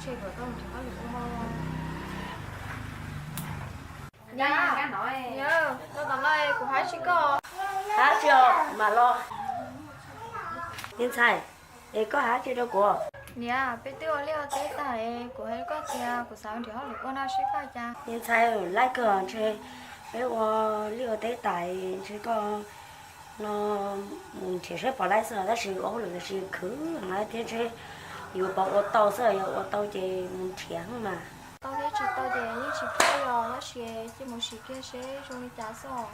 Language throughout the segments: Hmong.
Tseg kom koj mus nrhiav hauj lwm ua. Niam, niam, los tom no kuv hais tsis koj. Hais tsis os, mam los. Me ntxhais, es koj hais tsis rau kuv? Niam, peb twb ua liaj ua teb tas, kuv hais rau koj tias kuv xav nrhiav hauj lwm ua no seb koj cas. Me ntxhais, laib kawg ntshe peb ua liaj ua teb tas ntshe koj no mus nrhiav saib puas laib xwb, tab sis ua hauj lwm tab sis khwv heev thiab ntshe yuav pom ua tau xwb, yog ua tau ces mus nrhiav mas. Tau thiab tsis tau ces yeej tsis paub yog tab sis cia mus sim kiag seb zoo li cas xwb os.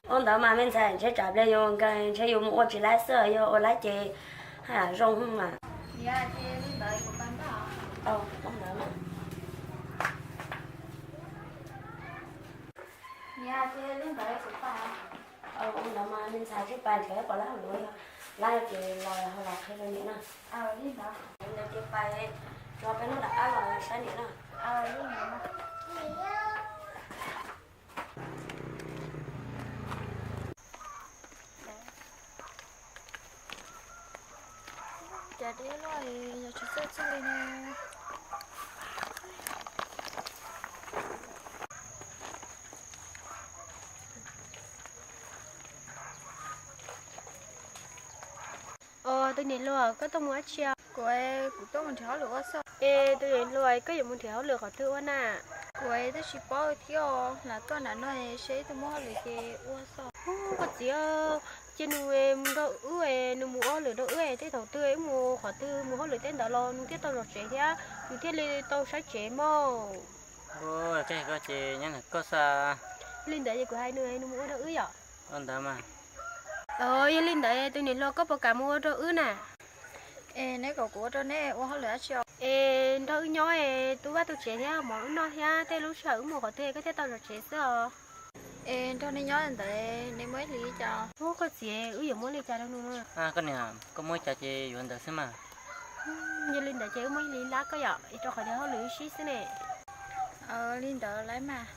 Ua ntawd mas me ntxhais, ntshe tsam pliag yus ntshe yus mus ua tsis laib xwb, yog ua laib ces haj yam zoo mas. Niam, ces li ntawd kuv pais ntag. Ntawd mas. Niam, ces li ntawd kuv pais. Ua ntawd mas me ntxhais, sib pais nrhiav pom laib hauj lwm, yog laib ces los ho los qhia rau niam na. Li ntawd. Li ntawd ces pais, tso peb hnub rov qab los saib niam na. Cas deb luaj, yog tsis txawj txog li no. Os, tus niam hluas, koj tuaj mus dab tsi? Kuv, kuv tuaj mus nrhiav hauj lwm ua xwb. Es tus niam hluas, koj yuav mus nrhiav hauj lwm qhov twg ua na? Kuv twb tsis paub thiab, lam tuaj nram no seb tus muaj hauj lwm ces ua xwb. Koj txiv, ces nws mus nrog wb, nws mus ua hauj lwm nrog wb, tej thaum twg wb mus qhov twg mus hauj lwm tej ntawd los nws thiaj tau zov tsev thiab nws thiaj li tau saib tsev mog. Koj ces nyob ntawm koj xwb. Li ntawd ces kuv hais nws, nws mus ua nrog wb yom. Ua ntawd mas. Yog li ntawd tus niam hluas, koj puas kam mus ua nrog wb na? Es neb kom kuv ua rau neb ua hauj lwm dab tsi? Es nrog wb nyob, tu vaj tu tsev thiab mov wb noj thiab tej lub sij hawm wb mus qhov twg koj thiaj tau zov tsev xwb os. Es nrog neb nyob ntawd neb muaj ib hlis li cas? Ub, koj txiv, wb yuav muab li cas rau nws? Koj niam, koj muab li cas ces yuav ntawd xwb mas. Yog li ntawd ces wb muab ib hlis lab koj yom, es rau qhov tias hauj lwm wb sib xwb ne. Li ntawd lawm mas.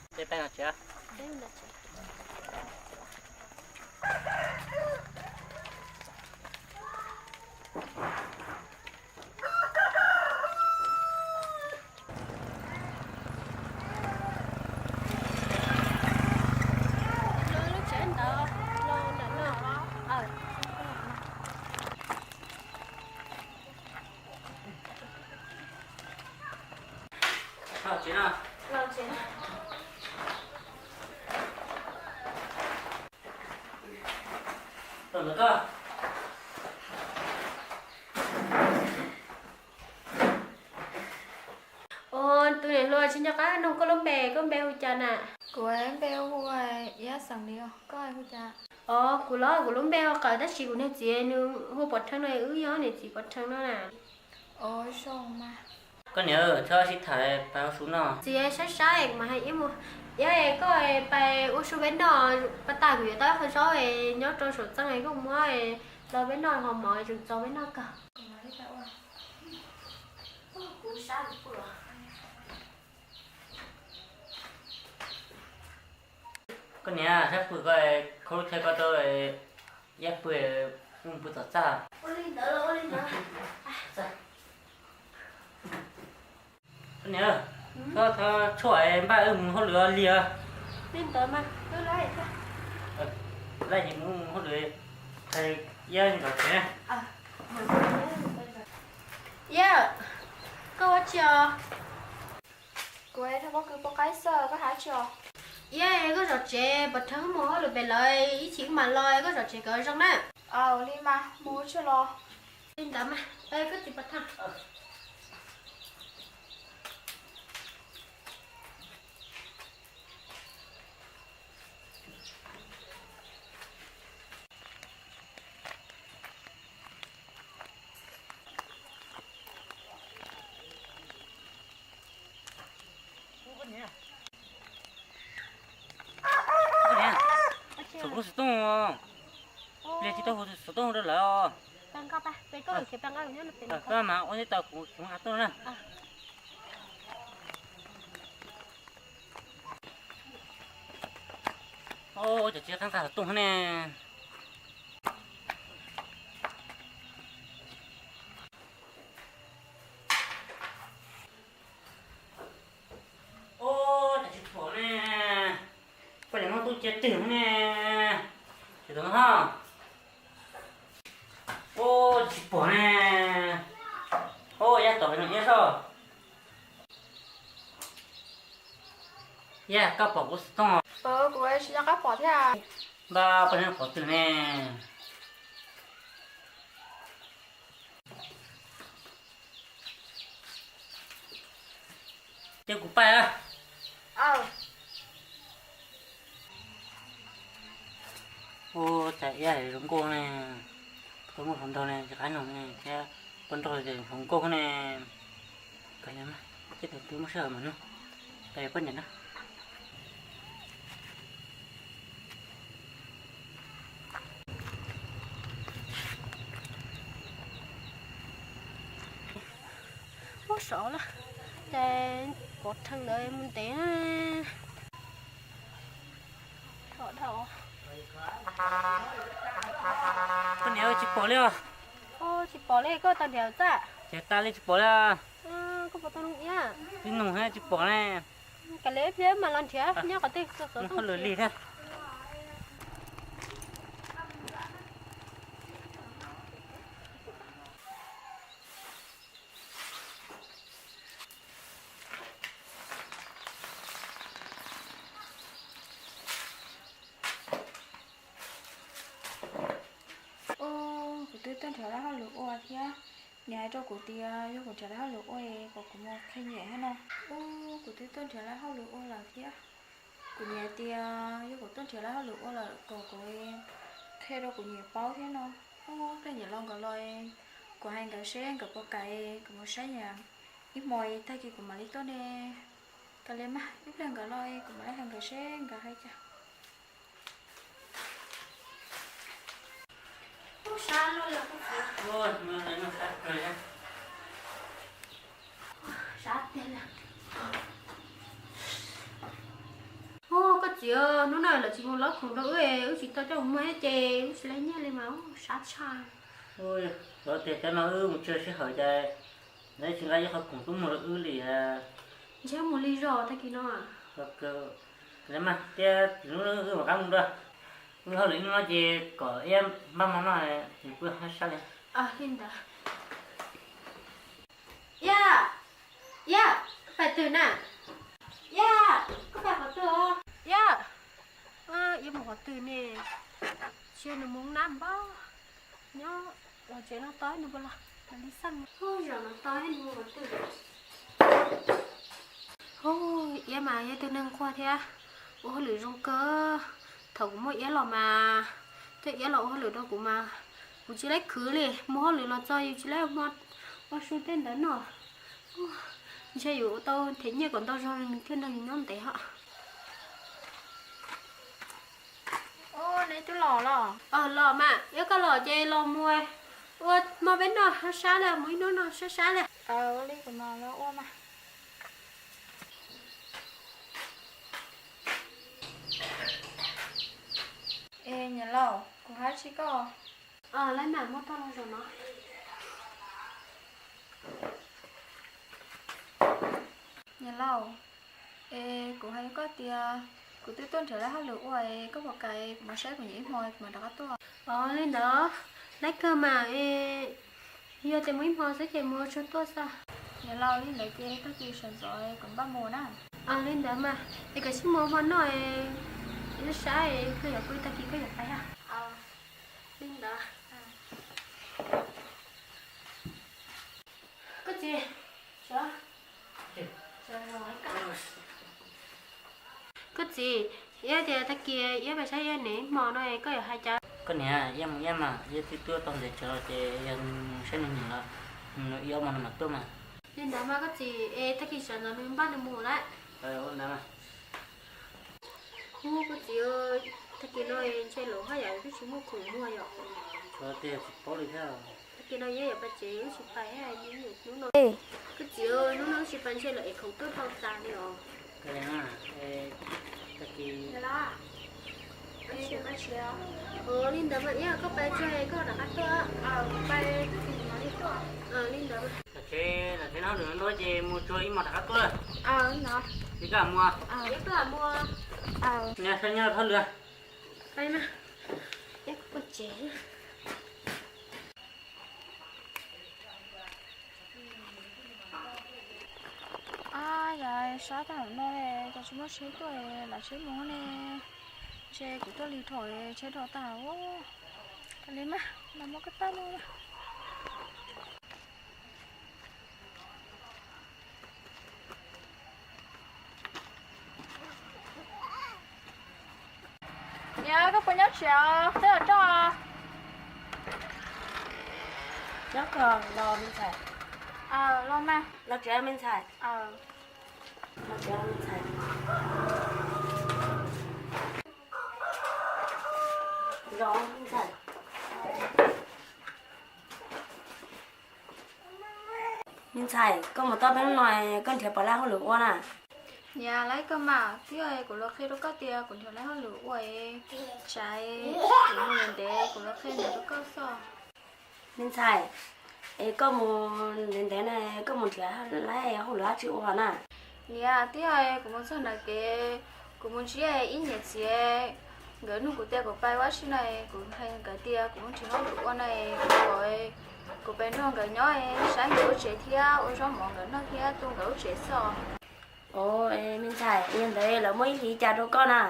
Tus niam hluas, tsis nco qab nug koj lub npe, koj npe hu cas na? Kuv npe hu Iab xeem Liv, koj hu cas? Os, kuv los kuv lub npe hu Qawm tab sis kuv niag txiv nws hu Pov Theej no, wb yog niam txiv Pov Theej no na. Koj niam, txhob sib tham, pais ua su noj. Txiv, saib saib kuv mam hais Iab mus. Iab, koj pais ua su peb noj, pas tas kuv yuav tau ib qho zaub nyob rau saum txeej koj muab los peb noj, ho mov zoo txaus peb noj kawg. Koj niam, saib pw ko, khaub lub chaw ko rau Iab pw, pw tom txaj. Koj niam, txhob tshuaj, npaj wb mus hauj lwm li os. Li ntawd mas, wb laj ces mus hauj lwm, Iab zov tsev. Iab, koj ua tsi os? Kuv rau pob kws pov qaib xwb, koj hais tsi os? Iab, koj zov tsev, Pov Theej mus hauj lwm pem lawv, ib chim wb mam los, koj zov tsev kom zoo na. Li mas, mus tsuag los. Li ntawd mas, koj txiv Pov Theej. Xov tooj, xov tooj, pliag tsis tau hu xov tooj rau lawv os. Koj mas ua ntej tau kuv, kuv nqa tuaj na. Ua cas tsis qab nqa xov tooj ne. Twg ne? Tsis tau no ho. Ub, tsis pom ne. Ub, yaj tom pem no iab soj. Yaj, koj pom kuv xov tooj? Kuv tsis nco qab pom thiab. Npaj poj niam qhov twg ne? Ces kuv pais. Ub, cas iab zoo nkauj ne, koj muaj hluas nraug ne, tsis qab noog ne thiab, koj nrog hluas nkauj ne. Kawg li mas, tej thaum twg muaj sij hawm mas nug, peb poj niam na. Ub, sov lawm, ces pov rhees ntawd mus ntev. Koj niam, tsis pom li os. Tsis pom li, koj tau nrhiav txaj? Ces tas li, tsis pom li. Koj puas tau nug iab? Twb nug thiab tsis pom ne. Kav liam, ib pliag mas los nrhiav nyob qhov twg. Hauj lwm lig thiab. Ub, kuv twb tuaj nrhiav lawv hauj lwm ua thiab. Nws hais rau kuv tias yog kuv nrhiav lawv hauj lwm ua es kom kuv mus qhia niam thiab no. Ub, kuv twb tuaj nrhiav lawv hauj lwm ua lawm thiab. Kuv niam tias yog kuv tuaj nrhiav lawv hauj lwm ua lawm kom kuv qhia rau kuv niam paub thiab no. Ub, pliag niam los nkawd los, kuv hais nkawd seb nkawd puas kam kuv mus saib niam ib hmo, tag kis kuv mam li tuaj ne. Kav liam mas, ib pliag nkawd los kuv mam li hais nkawd seb nkawd hais cas. Ub, sab luaj li. Sab tiag li. Ub, koj txiv, hnub no lawv tsis mus lov khoom rau wb, wb tsis tau coj mus muag thiab ces wb tsis laj nyiaj li mas sab tshaj. Lov tiag, cov no wb mus tsis tau sij hawm ces lawv tsis nqa ib qho khoom tuaj muag rau wb li. Ntshe mus lig zog tag kis no. Mas thiab lwm hnub wb mam rov qab mus dua. Wb hauj lwm ib hnub no ces kom iab npaj hmo noj, nws kuj sab sab li. Li ntawd. Iab, Iab, pais twg na? Iab, koj pais qhov twg os? Iab, Iab mus qhov twg ne? Sia nws mus nab npab, nyob los tsev no tos nws puas los, los li xaj. Ub, zaum no tos nws mus qhov twg. Ub, Iab mas yog tus neeg nquag thiab, ua hauj lwm zoo kawg. Thaum kuv muaj Iab los mas, tej Iab los ua hauj lwm rau kuv mas, kuv tsis laib khwv li, mus hauj lwm los txog yus tsis laib ua hmo ua su tej ntawd no. Ntshe yus ua tau them nyiaj kom ntau zog nws thiaj nrog yus nyob ntev hos. Neb twb los los? Los mas, yog koj los ces los mus ua hmo peb noj sab sab li, mus ib hnub no sab sab li. Ua li kuv mam los ua mas. Es niam laus, kuv hais tsis koj. Lawv mam muab tau los zaum no. Niam laus, es kuv hais koj tias kuv twb tuaj nrhiav lawv hauj lwm ua es koj puas kam kuv mus saib kuv niam ib hmo kuv mam rov qab tuaj. Os, li ntawd, lawv kawg mas, yog tias mus ib hmo xwb ces mus tsuag tuaj xwb. Niam laus, li ntawd ces tag kis sawv ntxov kuv npaj mus na. Os, li ntawd mas, es koj sim mus hmo noj, sab sab, koj yuav pw tag kis koj yuav pais. Li ntawd. Koj txiv, koj txiv, yog tias tag kis Iab pais saib Iab niam ib hmo no koj yuav hais cas? Koj niam, Iab mus Iab mas, Iab twb tuaj tau ntev tsawv los ces yog nws mus saib nws niam los, nws ib ob hmo no mam tuaj mas. Li ntawd mas koj txiv, es tag kis sawv ntxov nws npaj nws mus lawm. Ua ntawd mas. Ub, koj txiv, tag kis no ntshe lawv haj yam twb tsis muaj khoom muag yom. Tsis paub li thiab. Tag kis no Iab yuav pais tsev wb tsis pais, hnub no. Koj txiv, hnub no wb tsis pais ntshe lawv ev khoom tuaj tau tas li os. Tag kis, ua li ntawd mas Iab, koj pais tsuag koj rov qab tuaj. Li ntawd. Los tsev, los tsev no hauj lwm ntau ces mus tsuag ib hmos rov qab tuaj. Li koj mus. Nyob saib nyob hauj lwm. Pais mas, ib kuv tsev. A, yog sab tag no, cas tsis muaj tsheb tuaj, lav tsheb mus ne. Ntshe kuv tuaj lig dhau, tsheb dhau tag. Li mas, los muab koj tag no. Niam, koj puas nyob tsev os? Peb los rau. Nyob koj los me ntxhais. Los mas. Los tsev me ntxhais. Los tsev me ntxhais. Los me ntxhais. Me ntxhais, koj mus tau peb hnub no, koj nrhiav puas laib hauj lwm ua na? Niam, laib kawg mas, twb yog kuv los qhia rau koj tias kuv nrhiav laib hauj lwm ua, tsam kuv mus ntev ntev kuv los qhia ntawm rau koj xwb. Me ntxhais, es koj mus ntev ntev na, koj mus nrhiav laib hauj lwm dab tsi ua na? Niam, twb yog kuv mus txog nram kev, kuv mus ntsib ib niam txiv, nkawd nug kuv tias kuv pais ua dab tsi na, kuv hais nkawd tias kuv mus nrhiav hauj lwm ua na, kuv, kuv pais nrog nkawd nyob, saib nkawd lub tsev thiab ua zaub mov nkawd noj thiab tu nkawd lub tsev xwb. Ov, me ntxhais, yog ntawd lawv muab ib hlis li cas rau koj na?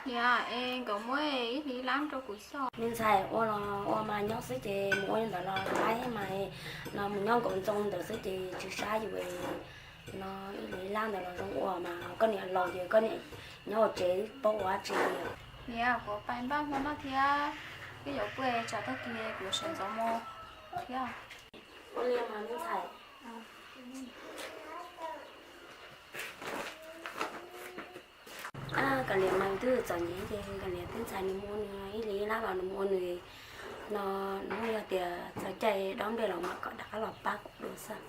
Niam, es nkawd muab ib hlis lab rau kuv xwb. Me ntxhais, ua los ua mas nyob xwb ces mus ua li ntawd los laib mas, no mus nyob nkaum ntxoo ntawd xwb ces tsis saib yus no, ib hlis lab ntawd los zoo ua mas koj niam laus ces koj niam nyob hauv tsev paub ua dab tsi li. Niam, kuv pais npaj hmo noj thiab, twb yuav pw tsam tag kis kuv sawv ntxov mus thiab. Ua li mas me ntxhais. Kav liam mas twb txom nyem ces kav liam tub ntxhais nws mus ua nws ib hlis lab los nws mus ua nws no, nws yog tias txog caij dob nplej los mas kom rov qab los pab kuv dua xwb.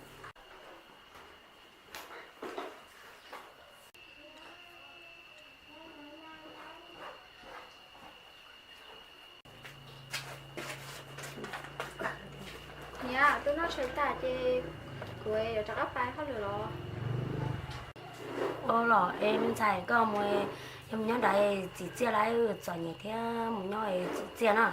Niam, twb noj tshais tas ces kuv yuav rov qab pais hauj lwm los. Ua los es me ntxhais, koj mus, yog mus nyob nrad txim txiaj lawm, txom nyem thiab, mus nyob txim txiaj na.